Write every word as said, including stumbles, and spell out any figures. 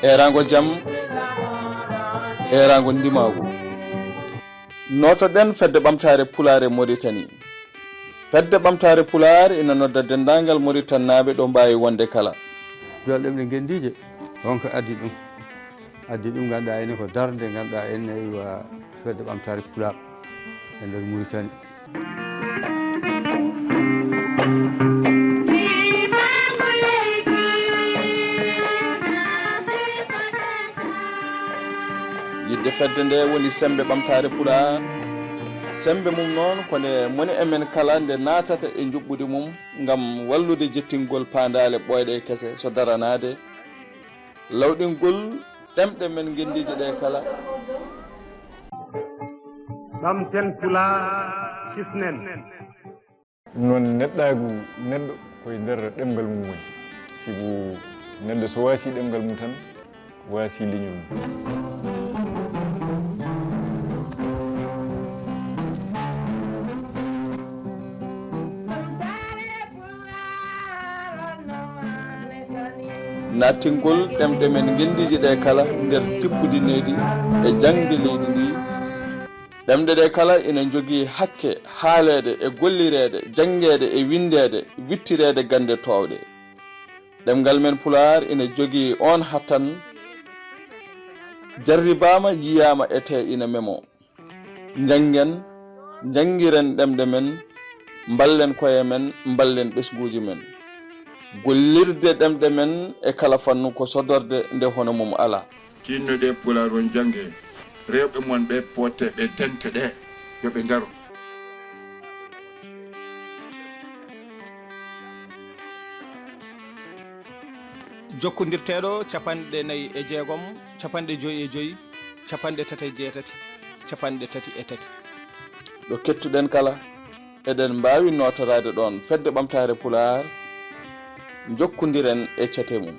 Eeraango jam, eeraango ndimaagu. Nootoɗen Fedde Ɓamtaare Pulaar e Mauritanie. Fedde Ɓamtaare Pulaar ina nodda denndaangal Mauritannaaɓe ɗo mbaawi wonde kala. Duɗal ɗemɗe ngenndiije, on ko addi ɗum. Addi ɗum, ngannduɗaa ene ko darnde, ngannduɗaa ene wa Fedde Ɓamtaare Pulaar e nder Mauritanie. Yiɗde fedde nde woni semmbe ɓamtaare Pulaar. Semmbe mum noon ko nde moni e men kala nde naatata e njuɓɓudi mum ngam wallude jettingol paandaale ɓooyɗe kese so daranaade, lawɗingol ɗemɗe men ngenndiije ɗe kala. Ɓamten Pulaar, kisnen. Ɗum noon, neɗɗaagu neɗɗo ko e nder ɗemngal mum woni. Sibu neɗɗo so waasii ɗemngal mum tan, waasii leñol mum. Naattingol ɗemɗe men ngenndiije ɗe kala nder tippudi nehdi e jaŋde leydi ndi. Ɗemɗe ɗe kala ina njogii hakke haaleede e gollireede, janngeede e winndeede, wittireede gannde toowɗe. Ɗemngal men Pulaar ina jogii oon hattan, jarribaama, yiyaama e tee ina memoo. Njanngen, njanngiren ɗemɗe men, mballen koye men, mballen ɓesnguuji men. Gollirde ɗemɗe men e kala fannu ko sodorde nde hono mum alaa. Tiinno-ɗee Pulaar on, njanngee. Rewɓe mon ɓee, poottee ɓe dente ɗee, yo ɓe ndaro. Jokkondirteeɗo capanɗe nayi e jeegom, capanɗe joyi e joyi, capanɗe tati e jeetati, capanɗe tati e tati. Ɗo kettuɗen kala, eɗen mbaawi nootoraade ɗoon Fedde Ɓamtaare Pulaar, njokkondiren e cate mum.